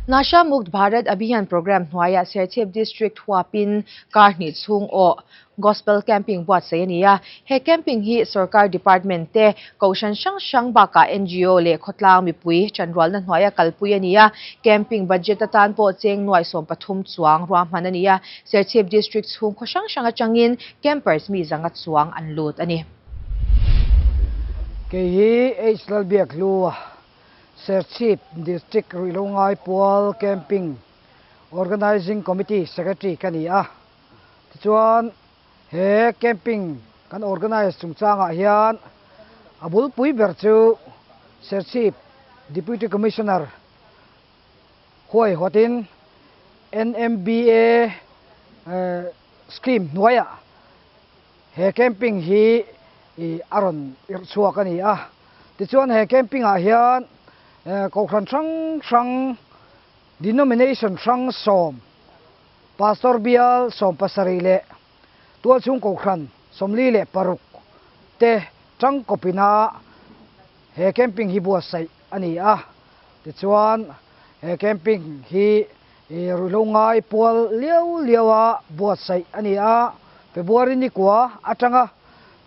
Nasha Mukt Bharat Abhiyan Programme hnuaiah Serchhip District huapin kar hnih chhung awh Gospel Camping buatsaih a ni a. He camping hi Sorkar Department te, Kohhran hrang hrang bakah ngo leh khawtlang mipui chanrualna hnuaia kalpui a ni a. Camping budget atan pawh cheng nuai 13 chuang ruahman a ni a. Serchhip District chhung khaw hrang hrang atangin campers mi zanga chuang an lut a ni. Kei hi H Lalbiakhlua Serchhip District Ruihhlo Ngai Pual Camping Organising Committee Secretary ka ni a. Tichuan he camping kan organise chungchangah hian a bulpui ber chu Serchhip Deputy Commissioner huaihawtin NMBA scheme hnuaiah he camping hi a rawn irh chhuak a ni a. Tichuan he camping ah hian kohhran hrang hrang denomination hrang sawm, Pastor bial 17 leh tualchhung kohhran 46 te tangkawpina he camping hi buatsaih a ni a. Tichuan he camping hi ruihhlo ngai pual liau liaua buatsaih a ni a. February ni kua atanga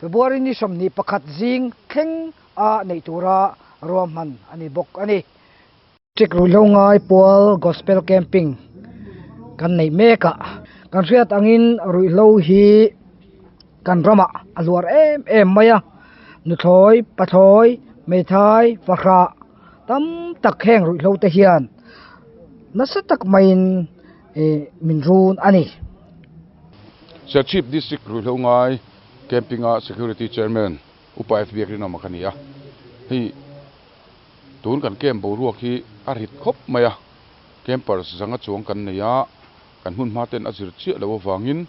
February ni 21 zing thleng a neih tura ruahman a ni bawk a ni. District ruihhlo ngai pual Gospel Camping kan neih mek a, kan hriat angin ruihhlo hi kan ramah a hluar em em mai a, nuthlawi, pathlawi, hmeithai, fahrah tam tak heng ruihhlo te hian nasa tak maiin min run a ni. Serchhip District ruihhlo ngai Camping a Security Chairman Upa FB Rinawma ka ni a, hei tun kan camp boruak hi a rit khawp mai a, campers zanga chuang kan nei a, kan hmun hma ten a zir chiah loh avangin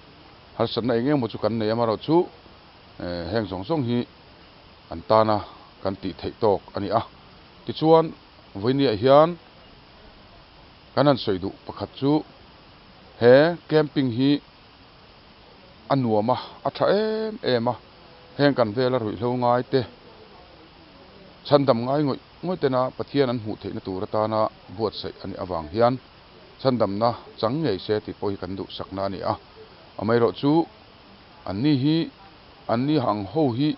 harsatna eng eng maw chu kan nei amarawh chu heng zawng zawng hi an tana kan tih theih tawk a ni a. Tichuan vawinia hian kan han sawi duh pakhat chu he camping hi a nuam a, a tha em em a, heng kan vela ruihhlo ngai te chhandam ngai ngawih ngawih tena Pathian an hmuh theihna tur atana buatsaih a nih avang hian chhandamna chang ngei se tih pawh hi kan duhsakna a ni a. Amaherawhchu anni hi anni ang ho hi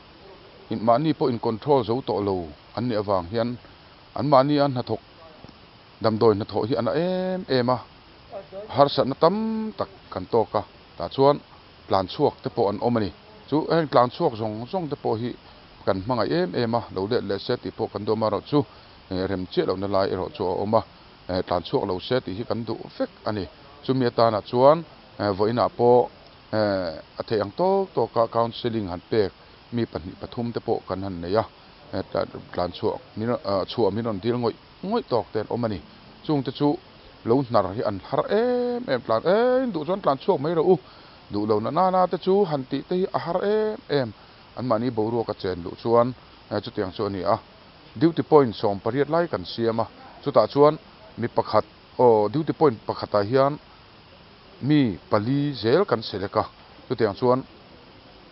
mahni pawh in control zo tawh lo an nih avang hian anmahni a hnathawk damdawi hnathawh hi a na em em a, harsatna tam tak kan tawk a, tah chuan tlan chhuak te pawh an awm a ni. Chu heng tlan chhuak zawng zawng te pawh hi kan hmangaih em em a, lo let leh se tih pawh kan duh amaherawh chu rem chiah lohna lai erawh chu a awm a, tlan chhuak lo se tih hi kan duh vek a ni. Chumi atanah chuan vawiinah pawh a theih ang tawk tawka counselling han pek mi pahnih pathum te pawh kan han nei a, tlan chhuah chhuah min rawn dil ngawih ngawih tawk te an awm a ni. Chungte chu lo hnar hi an har em em tlan em duh chuan tlan chhuak mai rawh u, duh lo na nana te chu han tih te hi a har em em. Anmahni boruak a chen luh chuan chutiang chu a ni a. Duty point 18 lai kan siam a, chutah chuan mi pakhat aw duty point pakhatah hian mi pali zel kan select a, chutiang chuan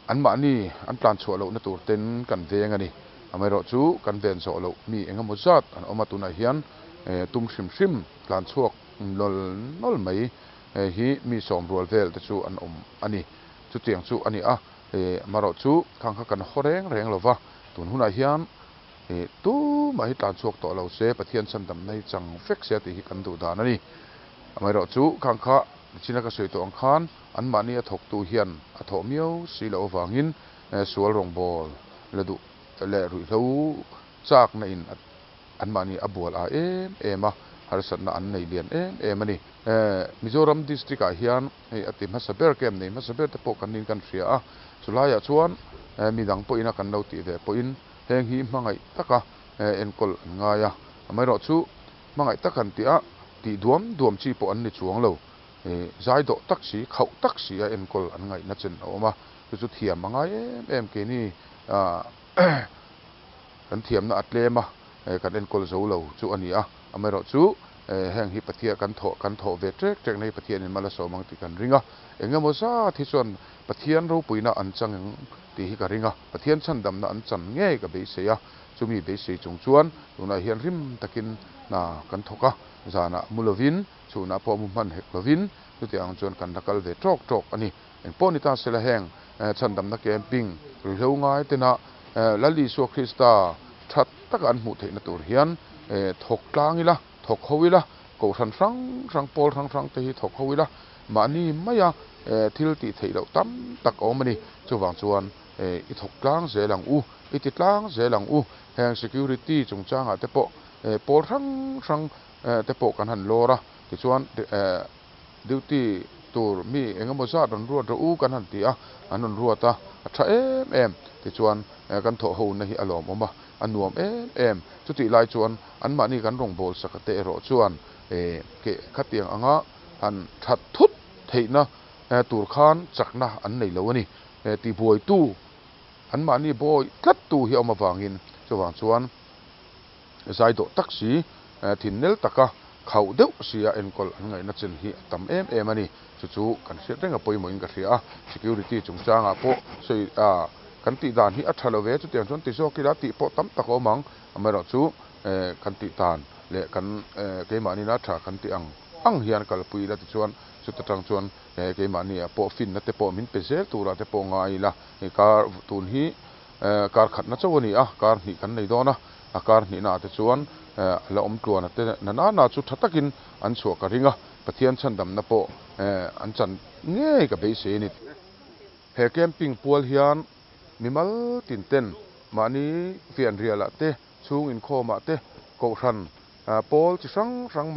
anmahni an tlan chhuah lohna tur ten kan veng a ni. Amaherawhchu kan ven zawh loh mi eng emaw zat an awm a, tunah hian tum hrim hrim tlan chhuak nawl nawl mai hi mi sawm rual vel te chu an awm a ni. Chutiang chu a ni a, amaherawhchu khang kha kan haw reng reng lo va, tun hunah hian tumah hi tlan chhuak tawh lo se, Pathian chhandamna hi chang vek se tih hi kan duh dan a ni. Amaherawhchu khang kha china ka sawi tawh ang khan anmahni a thawktu hian a thawh miau si loh avangin sual rawngbâwl la duh leh ruihhlo châkna in anmahni a bual a em em a, harsatna an nei lian em em a ni. Mizoram District ah hian hei a ti hmasa ber camp nei hmasa ber te pawh kan niin kan hria a, chulaiah chuan midang pawhin a kan lo tih ve pawhin heng hi hmangaih taka enkawl an ngai a, amaherawhchu hmangaih tak han tih a, tih duam duam chi pawh an ni chuang lo. Zai dawh tak si, khauh tak si a enkawl an ngaihna chen a awm a, chu chu thiam a ngai em em keini kan thiamna a tlem a, kan enkawl zo lo chu a ni a, amaherawhchu heng hi Pathian kan thawh kan thawh ve ṭek ṭek na hi Pathianin mal a sawm ang tih kan ring a, eng emaw zat hi chuan Pathian ropuina an chang ang tih hi ka ring a, Pathian chhandamna an chan ngei ka beisei a. Chumi beisei chung chuan tunah hian rim takin hna kan thawk a, zanah mu lovin chhunah pawh mu hman hek lovin chutiang ang chuan kan la kal ve tawk tawk a ni. Engpawh ni ta sela heng chhandamna camping ruihhlo ngai tena Lal Isua Krista that taka an hmuh theihna tur hian thawk tlang ila, thawk ho ila, kohhran hrang hrang, pawl hrang hrang te hi thawk ho ila, mahni maia thil tih theih loh tam tak a awm a ni. Chuvang chuan i thawk tlang zel ang u, i ti tlang zel ang u. Heng security chungchangah te pawh pawl hrang hrang te pawh kan han lawr a, tichuan duty tur mi eng emaw zat rawn ruat rawh u kan han ti a, an rawn ruat a, a tha em em. Tichuan kan thawh ho na hi a lawmawm a, a nuam em em. Chutih lai chuan anmahni kan rawngbâwl saka te erawh chuan keh khatiang anga han that thut theihna tur khan chakna an nei lo a ni. Tibuaitu anmahni bawi tlattu hi a awm avangin chuvang chuan zai dawh tak si, thinnel taka khauh deuh sia enkawl an ngaihna chen hi a tam em em a ni. Chu chu kan hriat reng a pawimawhin ka hria a, security chungchangah pawh sawi kan tih dan hi a tha lo ve, chutiang chuan ti zawk ila tih pawh tam tak a awm ang, amaherawhchu kan tih dan leh kan keimahni-na tha kan tih ang ang hian kalpui ila tichuan chuta tang chuan keimahni-ah pawh finna te pawh min pe zel turah te pawh ngai ila, hei kar tun hi kar khatna chauh a ni a, kar hnih kan nei dawn a, a kar hnihnaah te chuan la awm tluana te na nana chu tha takin an chhuah ka ring a, Pathian chhandamna pawh an chan ngei ka beisei a ni. He camping pual hian mimal tin ten mahni fianrialah te, chhung inkhawmah te, kohhran pawl chi hrang hrang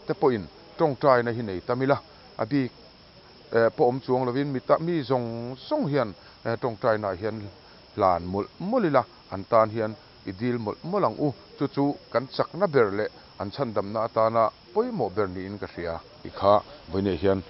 te pawhin tawngtaina hi nei tam ila, a bik pawh awm chuang lovin mi mi zawng zawng hian tawngtainaah hian hlan mawlh mawlh ila, an tan hian i dil mawlh mawlh ang u. Chu chu kan chakna ber leh an chhandamna atana pawimawh ber niin ka hria. Ti kha vawiinah hian.